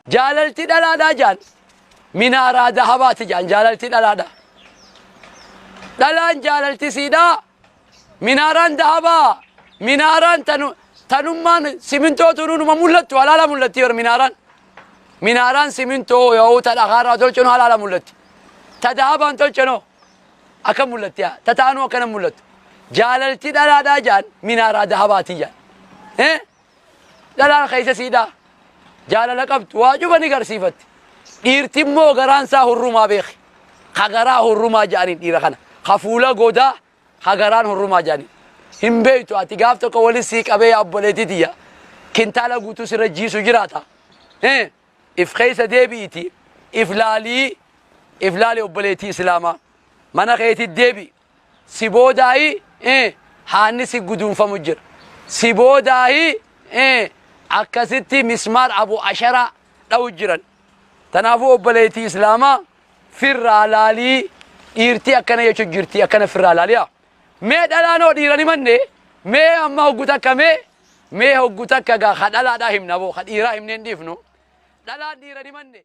Jaalalti dhalaadhaa jaan minaaraa dahabaati jaan jaalalti dhalaadhaa. Dhalaan jaalalti siidhaa minaaraan dahabaa minaaraan tanu tanummaan simintoo tunuu mul'attu halaala mul'atti yor minaaraan. Minaaraan simintoo yoo ta dhakaarraa tolchinu halaala mul'atti. Ta dahabaan tolchinoo akka mul'atti yaa ta taanuu akkana mul'attu. Jaalalti dhalaadhaa jaan minaaraa dahabaati jaan. Eh? Dhalaan keessa siidhaa jaalala qabdu waa cufa ni garsiifatti. Dhiirti immoo garaan isaa hurrumaa beeki. Ka garaa hurrumaa jedhaniin dhiira kana. Ka fuula godaa ka garaan hurrumaa jedhaniin. Hin beektu ati gaaf tokko wali sii qabee yaa obboleettii tiyya. Kintaala guutuu sirra jiisu jiraata. Eh, If keessa deebi'iti. If laalii. If laali obboleettii Islaamaa. Mana keetii deebi'i. Si boodaayi haanni si guduunfamu jira. Si boodaayi akkasitti mismaar abu asharaa dha'u jiran. Tanaafuu obboleettii Islaamaa firraa laalii dhiirtii akkana jechuun jirti akkana firraa laaliyaa. Mee dhalaanoo dhiira ni manne mee amma hoggu takka mee mee hoggu takka gaa ka dhalaadhaa himna boo ka dhiiraa himneen dhiifnu dhalaan dhiira ni manne.